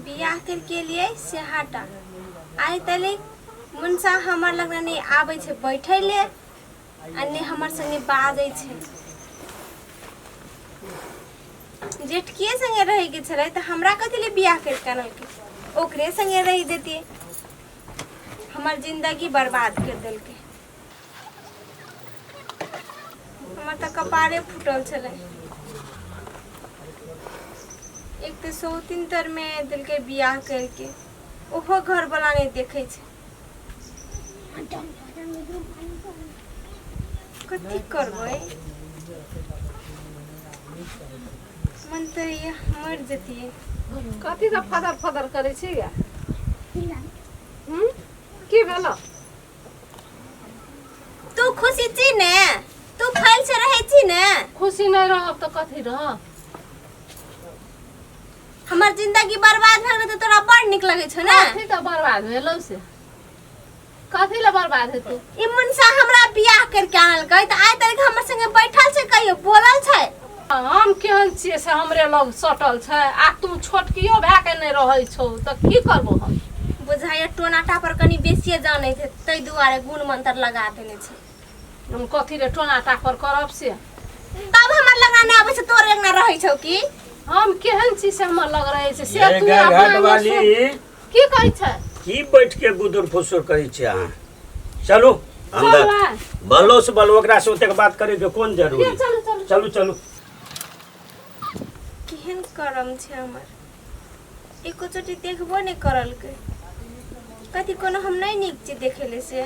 बियाह करके लिए सेहाटा आइ तलिक मुनसा हमर लग नहि आबै छै बैठै ले आ नहि हमर संगे बाजै छै। जेठकिए संगे रहैके छलै तऽ हमरा कथी ले बियाह करि कऽ आनलकै? ओकरे संगे रहि जैतियै। हमर जिंदगी बर्बाद करि देलकै। हमर तऽ कपारे फूटल छलै। एक तऽ सौतीन तरमे देलकै बियाह करिके, ओहो घरवला नहि देखै छै। कथी करबै? मन तऽ होइए मरि जतियै। कथी के फदर फदर करै छी गे? हूँ, की भेलो? तू खुशी छी ने? तू फैल से रहै छी ने? खुशी नहि रहब तऽ कथी रहब? हमर जिंदगी बर्बाद भऽ गेलै तऽ तोरा बड़ नीक लगै छौ ने? कथी तऽ बर्बाद भेलौ से? कथी लए बर्बाद हेतौ? ई मुनसा हमरा बियाह करके आनलकै तऽ आइ तक हमर संगे बैठल छै, कहियो बोलल छै? हम केहन छियै से हमरे लग सटल छै आ तू छोटकियो भए के नहि रहै छौ तऽ की करबो हम? बुझाइए टोना टापर कनि बेसिए जानै छै, ताहि दुआरे गुण मंत्र लगा देने छै। हम कथी रे टोना टापर करब से? तब हमर लगना नहि आबै छै, तोर लगना रहै छौ की? हम केहन छी से हमर लग रहै छै से ये तू गाय अपना घाट मे वाली सुन। की कहै छै? की बैठ के गुदुर फुसुर करै छी अहाँ? चलू अंदर। चल आय। बलो से बलो, ओकरा से ओतेक बात करे के कोन जरूरी? ये चलू चलू। चलू चलू। केहन करम छै हमर, एको चोटी देखबो नहि करलकै। कथी कोनो हम नहि नीक छी देखै ले से?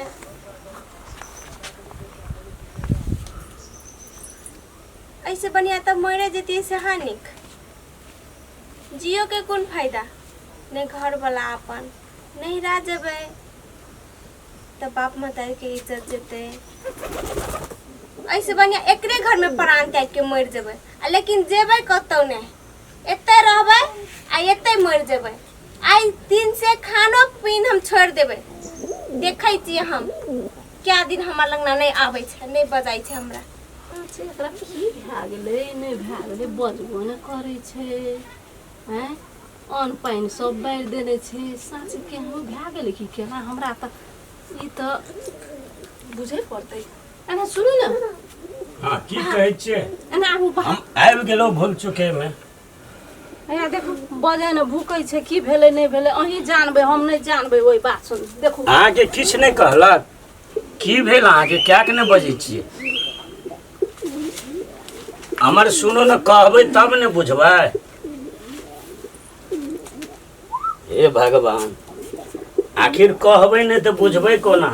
ऐसे बढ़िया तऽ मरे जतियै सेहा नीक। जियो के कोन फायदा, नहि घरवला अपन, नहिरा जेबै तऽ बाप महतारीके इज्जत जेतै। ऐसे बढ़िया एकरे घरमे प्राण त्यागके मरि जेबै, आ लेकिन जेबै कतहु नहि, एतै रहबै आ एतै मरि जेबै। आइ दिन से खानो पीन हम छोड़ि देबै। देखै छियै हम क्या दिन हमर लगना नहि आबै छै, नहि बजाइ छै हमरा। अच्छा, एकरा की भए गेलै? नहि भए गेलै, बजबो नहि करै छै। आँय, अन्न पानि सब बारि देने छै। साँच केहनो भए गेलै कि केना? हमरा तऽ ई तऽ बुझै पड़तै। एना सुनू ने। हाँ, की कहै छियै? एना आबू। हम आबि गेलहुँ भूल चुके में। हैया देखू, बजै ने भूकै छै। की भेलै नहि भेलै अहीं जानबै, हम नहि जानबै ओहि बात। सुन देखू। अहाँके किछु नहि कहलक? की भेल अहाँके? किएक नहि बजै छियै? हमर सुनू ने, कहबै तब ने बुझबै। हे भगवान, आखिर कहबै नहि तऽ बुझबै कोना?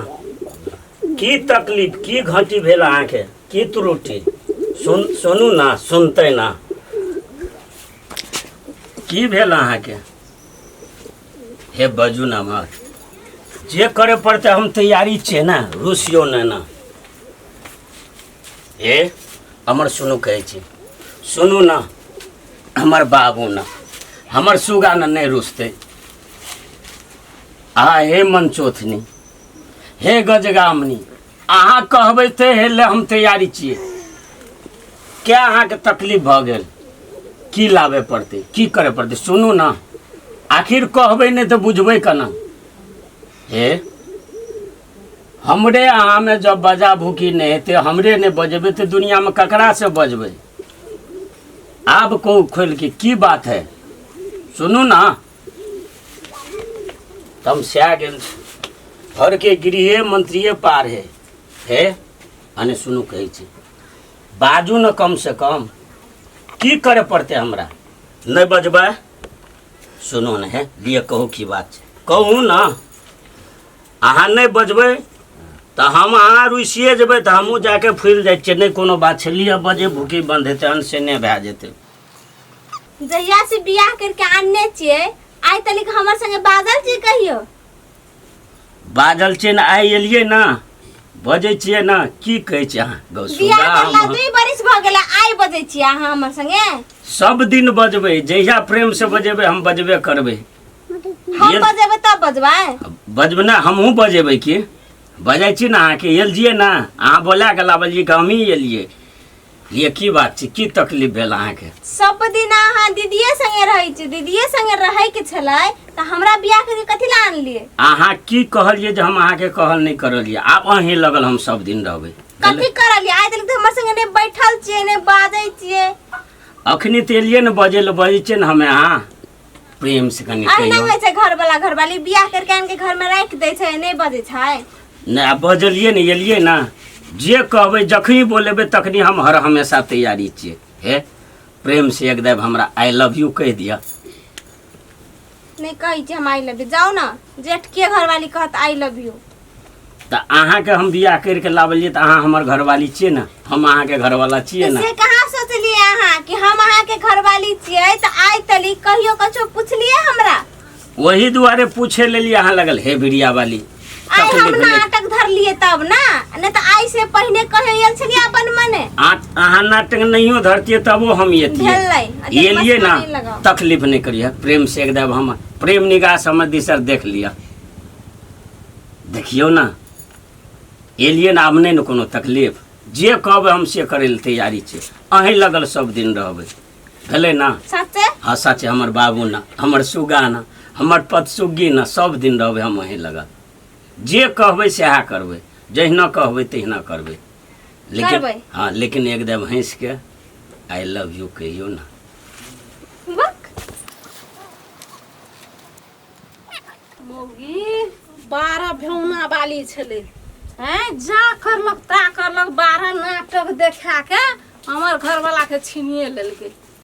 की तकलीफ, की घटी भेल अहाँके, की त्रुटि? सुन सुनू ना, सुनतै ना। की भेल अहाँके? हे बजू ना मर, जे करे पड़तै हम तैयारी छियै ने। रुसियो ने ना। हे हमर सुनू, कहै छी सुनू ना हमर बाबू ना, हमर सुगा ने नहि रुसतै। आ हे मनचोथनी, हे गजगामनी, अहाँ कहबै ते हे ले हम तैयारी छियै। क्या अहाँके तकलीफ भऽ गेल? की लाबे पड़तै, की करे पड़तै? सुनू ना, आखिर कहबै नहि तऽ बुझबै केना? हे हमरे अहाँमे जब बजा भूकी नहि हेतै, हमरे नहि बजेबै तऽ दुनिआँमे ककरासँ बजबै? आब कहू खोलि के, की बात है? सुनू ना, तमस्या गेल छी। घरके गृहे मंत्रिये पार है। हे अने सुनू, कहै छी बाजू ने, कम से कम की करे पड़तै हमरा? नहि बजबै? सुनू ने, हे लिए कहू, की बात छै? कहू ने। अहाँ नहि बजबै तऽ हम अहाँ रुसिए जेबै तऽ हमहूँ जाके फुलि जाइ छियै। नहि कोनो बात छै, लिअ बजे, भूखी बन्द हेतै, अनसे नहि भए जेतै। जहिया से बियाह करके आनने छियै, आइ तलिक हमर संगे बाजल छी कहियो? बाजल छियै ने, आइ एलियै ने, बजै छियै ने। की कहै छियै अहाँ गौ बियाह सुगा? करला हम 2 बरिस भऽ गेलै, आइ बजै छियै अहाँ हमर संगे? सब दिन बजबै, जहिया प्रेम से बजेबै हम बजबे करबै। हम बजेबै तब बजबै? बजबै ने, हमहूँ बजेबै। की बजै छी ने अहाँके? एल छियै ने अहाँ, बोला के लाबलियै कि हमही एलियै? ये की बात छै की तकलीफ भेल अहाँके सब दिन अहाँ दीदीए संगे रहै छी दीदीए संगे रहै के छलै तऽ हमरा बियाह करके कथी ला आनलियै अहाँ की कहलियै जे हम अहाँके कहल नहि करलियै आब अहीं लगल हम सब दिन रहबै कथी करलियै आइ तक तऽ हमर संगे नहि बैठल छियै नहि बाजै छियै अखनी तऽ एलियै ने बजै लए बजै छियै ने हमे अहाँ प्रेम से कनि अहिना कहियौ होइ छै घर वाला घरवाली बियाह करके आन के घर में राखि दै छै नहि बजै छै नहि आब बजलियै ने एलियै ने जे कहबै जखनी बोलेबै तखनी हम हर हमेशा तैयारी छियै हे प्रेम से एकदम हमरा I love you कहि दिअ नहि कहै छी हम I love you जाउ ने जेठके घरवाली कहत I love you तऽ अहाँके हम बियाह करिके लाबलियै तऽ अहाँ हमर घरवाली छियै ने हम अहाँके घरवाला छियै ने से कहाँ सोचलियै अहाँ कि हम अहाँके घरवाली छियै तऽ आइ तली कहियो कछो पुछलियै हमरा ओही दुआरे पूछे लेलियै अहाँ लगल हे बिरिया वाली आइ हम तकलीफ नहि नाटक धरलियै तब ना नहि तऽ आइ से पहिने कहे आयल छलियै अपन मने अहाँ नाटक नहियो धरतियै तबो हम एतियै भेलै एलियै ना मस्का नहि लगाउ। तकलीफ नहि करियै प्रेम से एकदम हम प्रेम निगाह से हमर दिसर देख लिअ देखियौ ने एलियै ने आब नहि ने कोनो तकलीफ जे कहबै हम से करै लए तैयारी छी अहीं लगल सब दिन रहबै भेलै ने सचे हँ सच हमर बाबू ने हमर सुगा ने हमर पतसुग्गी ने सब दिन रहबै हम अहीं लगल जे कहबै सएह करबै जहिना कहबै तहिना करबै लेकिन करबै। हँ लेकिन एकदम हँसिके I love you कहियौ ने बक मौगी 12 भेौना बाली छलै हैं जा करलक ता करलक 12 नाटक देखा के हमर घरवाला के छीनिए लेलकै।